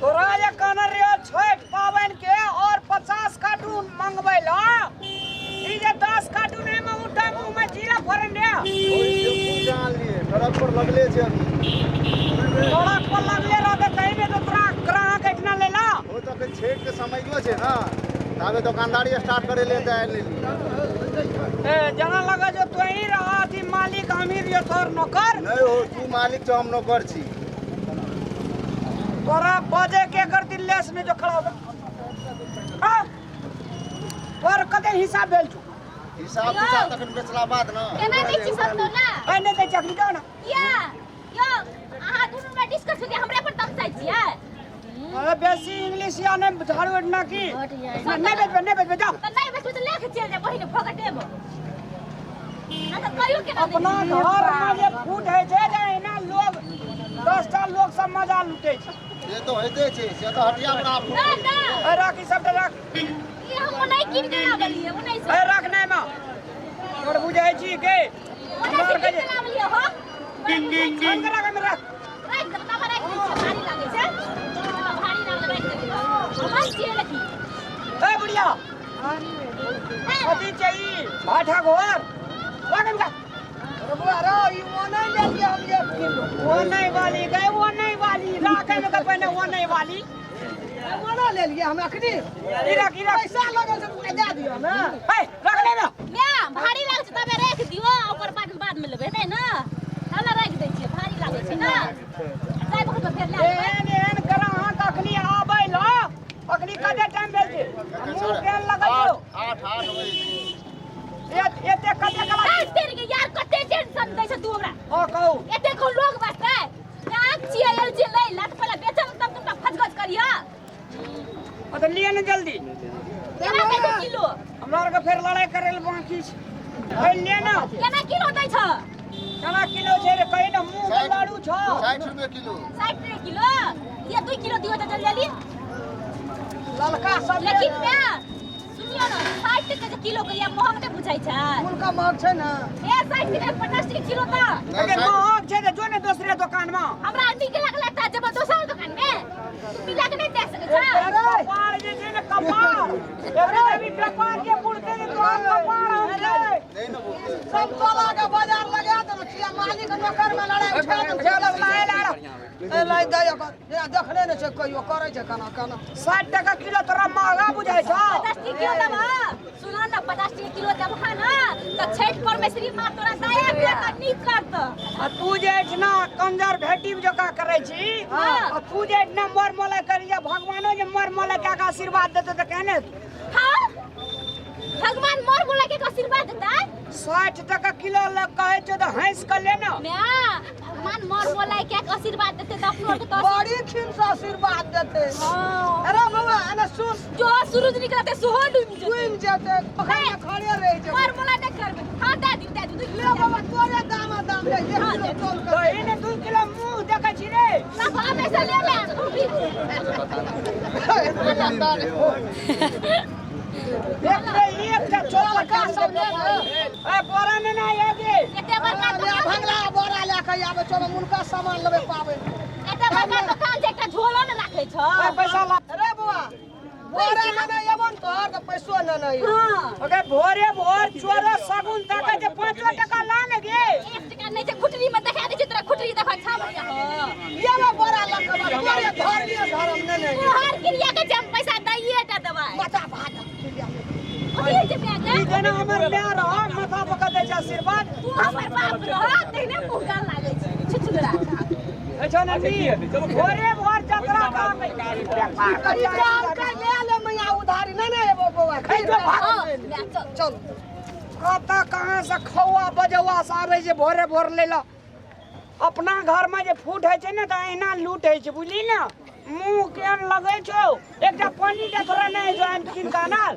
तोरा जे कहने रहियो छठि पाबनि के और 50 कार्टून मंगबै ला, ई जे 10 कार्टून एहिमे उठा मुँह में जीरा फोड़न रे। ओहि टेम्पू से आनलियै, सड़क पर लगले छै अभी। सड़क पर लगले रहते तही में तो तोरा ग्राहक एहिठिना लेला। ओ तऽ अखन छठि के समयो छै ने, ताबे दोकानदारी स्टार्ट करे ले तऽ आनि लेलियै। ए जना लगे जो तोही रह अथी मालिक, हमही रहियो तोहर नौकर। नहि हो, तू मालिक छौ, हम नौकर छी। तोरा बजे के कर दिल्लेस में जो खड़ा हो हाँ तोर कते हिसाब भेल छौ? हिसाब किताब तखन बेचला बाद ने। केना दै छी सब तो ना? ए नहि दै छी अखनी, जाओ ना। किया यौ, अहाँ दुनू में डिस्कस होइए, हमरे पर तमसाइ छियै? अरे बेसी इंग्लिश या नहीं झाड़ू उठना की नहीं बेचबे, नहीं बेचबे, जाओ। तऽ नहि बेचबै तऽ लेके चलि जाय बहिन, फोकटेबो ना तऽ कहियो केना दै अपना छी? घर में जे फूट है छै जे एना लोग 10टा लोग सब मजा लूटे छै। से तऽ होइते छै, से तऽ हटिया पर आब ना ना। ए राख ई सबटा राख। ई हम नहि कीन के आबलियै ओनै से। ए राख नहीं मां, तोर बुझै छी के ओनै से कीन के आबलियै हो। बंद कर, राख एमे राख। राखि देबै तब, राखि दै छियै, भारी लागै छै, भारी लागल, राखि देबै। हम छियै लेकिन। ए बुढ़िया, कथी छै ई भाठा घोर? राख एमे राख। बउआ रो, ई ओ नहि लेलियै हम 1 किलो। वो नहीं वाली गए, वो नहीं वाली राख एमे के पहिने, वो नहीं वाली। ओ नहि लेलियै हम अखनी। ई राख, ई राख। पैसा लगल छै तऽ दए दियौ ने। ए राख ले ना। म्या, भारी लागै छै तबे राखि दियौ, ओकर बाद बाद मे लेबै, हेतै ने? तबे राखि दै छियै, भारी लागै छै ने, जाय बखत फेर लए लेबै। एहन एहन ग्राहक अखनी आबै ल, अखनी कते टाइम भेल छै? मुँह केहन लगै छौ? 8 8 बजे छै। एते कते कला ए, तेरी के यार, कते टेंशन दै छै तू हमरा। हँ कहू। एते को लोग बसतै, गाहक छियै, एल छियै लै ला, तऽ पहिले बेचब तब तुमका फजगज करिह। हँ तऽ लिअ ने जल्दी। केना दै छै किलो? हमरा आरके फेर लड़ाइ करै लए बाँकी छै। ए, ले ने। केना किलो दै छ? केना किलो छै रे, कही ने, मुँह के लाडू छौ। 60 रुपए किलो। 60 रुपए किलो ये? 2 किलो दियो तऽ जल्दी जल्दी। ललका सब। लेकिन मैं सुनियो ने, 60 टके जे किलो के ये महग नहि बुझाइ छै? हुनका महग छै ने। ए, 60 टके, 50 टके किलो तऽ। नहि, अगे 60। महग छै तऽ जो ने दोसरे दोकान में। हमरा नीक लागल तऽ जेबै दोसर दोकान मे, तू मिला के नहि दे सकै छ? कपार जे छै ने कपार, अरे अभी व्यापार के बुढ़ते ने तोहर कपार हम छै। नहि ने बुझतै। सब तोला के बाजार लगा देने छियै, मालिक नौकर में लड़ाइ उठा देने छियै। लाए ला। ए, लै दे ओकर, जेना देखने नहि छै कहियो, करै छै केना केना। 60 टका किलो तोरा महगा बुझाइ छौ? 50 टके किलो देबह, सुन न, 50 टके किलो देबह ने तऽ छठि परमेश्वरी माँ तोरा दया करतऽ, नीक करतऽ। आ तू जे एहिठिना कंजर भेटी जकाँ करै छी, आ तू जे एहिठिना मर मोलाइ करी, भगवानो जे मर मोलाइ कए कऽ आशीर्वाद देतौ तऽ केहन हेतौ? हाँ, भगवान मोर बोला के आशीर्वाद देता? 60 टका किलो लग कहै छौ तऽ हँसि कऽ ले ने। म्या, भगवान मोर बोला के आशीर्वाद देते तऽ अपनो के तो बड़ी खिन से आशीर्वाद देते। हाँ। अरे बउआ, एने सुन। जो सूरज निकलते सोहो डूबि जेतै। डूबि जेतै, पोखरि में खड़े रहि जेतै। मोर बोला नहि करबै। हाँ, दए दियौ, दए दियौ, 2 ले किलो। बाबा, तोरे दाम दाम ले, 1 किलो तौल कर। दही ने 2 किलो मुँह देखै छी रे। तब हम ऐसा ले ले तू भी। एक रे एकटा चोर सब ले ले। ए बोरा ने ना आगे। एते बड़का ले दुकान, भंगला बोरा लए के आबै चलो, मुनका सामान लेबै पाबै। एते बड़का दुकान छै, एकटा झोलो ने राखै छौ। ए पैसा ला। अरे बउआ, बोरा ने एबो ने तोहर तऽ पैसो ने नहि। हाँ। ओके भोरे भोर चोरो सगुन तक जे 5 टका ला ने गे। 1 टका नहि छै खुटरी में, देखा दै छै तोरा खुटरी, देखा छा बढ़िया हो। ये ले बोरा लऽ के बा, तोरे धरलिए धरम ने नहि। तोहर क्रिया के जे हम पैसा दैये टा देबै। माथा भात क्रिया। कथी होइ छै माय के? ई जेना हमर माय रह माथा पकड़ दै छै आशीर्वाद। तू हमर बाप रह तेहने मुँह गाल लागै छै छुछुनरा। अच्छा नदी भोरे भोर जतरा काम है। ई काम के ले ले मैया उधारी, नहि नहि एबो बउआ। खै जो भाग। हाँ माय, चल। चल। कतऽ कहाँ से खौआ बजौआ से आबै छै भोरे भोर लै लए। अपना घर में जे फूट होइ छै ने तऽ अहिना लूट होइ छै, बुझली ने? मुँह केहन लगै छौ, एकटा पानी के थोड़ा नहि जो आनि कीन कऽ आनल।